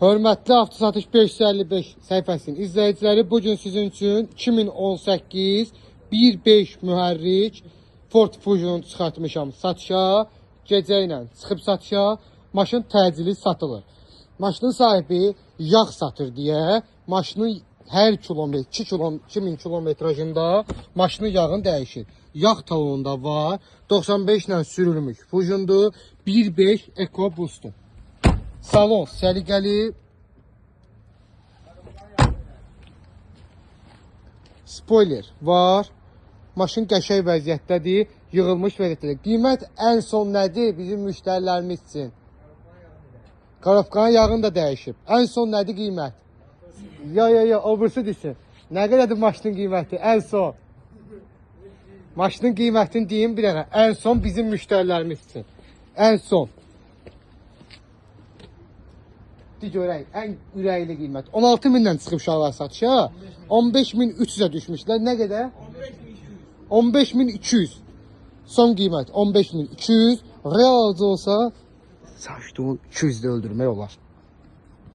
Hörmətli Avtosatış 555 səhifəsinin izləyiciləri, bu gün sizin üçün 2018 1.5 mühərrik Ford Fusion çıxartmışam satışa. Gecə ilə çıxıb satışa, maşın təcili satılır. Maşının sahibi yağ satır deyə maşının hər kilometr 2 kilom 2000 kilometrajında maşının yağını dəyişir. Yağ talonunda var. 95 ilə sürülmüş Fusion'dur. 1.5 EcoBoost'dur. Salon səliqəli. Spoiler var. Maşın qəşəng vəziyyətdədir, yığılmış vəziyyətdədir. Qiymət ən son nədir bizim müştərilərimiz üçün? Korobkanın yağını da dəyişib. Ən son nədir qiymət? Ya, o birisi desin. Nə qədərdir maşının qiyməti ən son? Maşının qiymətini deyim bir dənə. Ən son bizim müştərilərimiz üçün. Ən son. De görək, ən ürəkli qiymət. 16 mindən çıxıb uşaqlar satışa. 15.300-ə düşmüşlər. Nə qədər? 15.200. Son qiymət 15.200. Real alıcı olsa, saçda 200 də öldürmək olar.